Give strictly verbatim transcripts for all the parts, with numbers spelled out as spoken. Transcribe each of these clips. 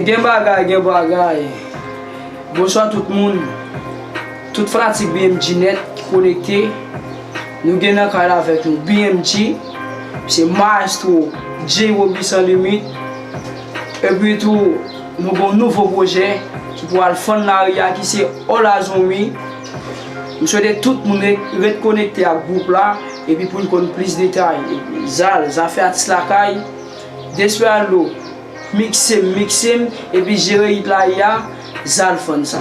Gen bagay, gen bagay. Bonswa tout moun. Tout fanatik B M G nèt ki konekte. Nou gen nan kay la avèk nou B M G. Se Maestro J Roby Sans Limite. Epi tou, nou gen yon nouvo pwojè ki pou al fann lari a, ki se All Eyes on Me. M swete tout moun ret, ret konekte ak gwoup la, epi pou n konn plis detay. Zal, zafè atis lakay, Desperado, mikse m, mikse m, epi jere it la ye a, Zal fann sa.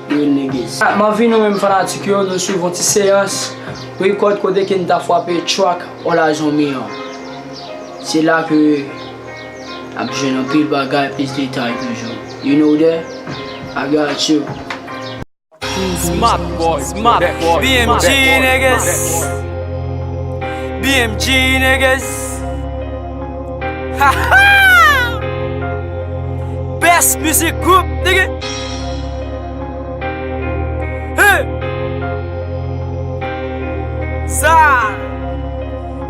Real niggas. M anvi nou menm fanatik yo, nou swiv yon ti seyans rekòd kote ke n ta frape track All Eyes on Me an. Se la ke ap jwenn anpil bagay, plis detay toujou. You know that? I got you. Smart boy, smart boy, B M G niggas. B M G niggas. Ha ha! Best music group, nigga. Hey! Sa,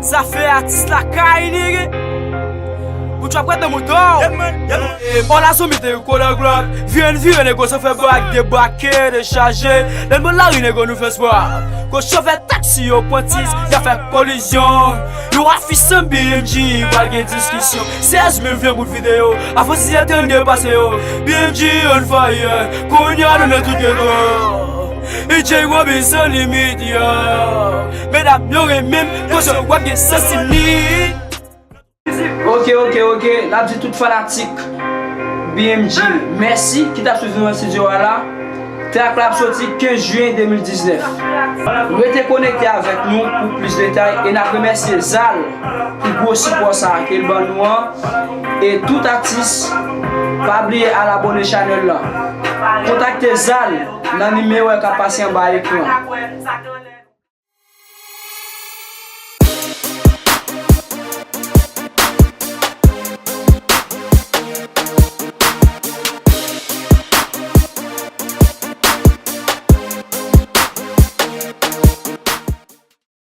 zafè atis lakay, nigga. Ou t ap ret nan moto. All Eyes on Me te yon kolè glòt. Vire n vire nèg yo san fè bak, debake, dechaje. Nan bò lari nèg yo nou fè swap. Kochon fè taksi yo pran tis, y ap fè kolizyon. Yo afich san B M G, pa gen diskisyon. Sèz mil vye bout videyo, avan si se trannde pase yo. B M G on fire, kounye a nou nan tout geto. E J Roby Sans Limite, yo. Medam yo renmen m, kochon w ap gen sans limit. Ok, ok, ok. N ap di tout fanatik B M G mèsi ki t ap swiv nou nan estidyo a la. Track la ap soti kenz jen de mil diznèf. Rete konekte avèk nou pou plis detay e n ap remèsye Zal pou gwo sipò sa a ke l ban nou an. E tout atis, pa bliye al abòne chanèl la. Kontakte Zal nan nimewo k ap pase anba ekran.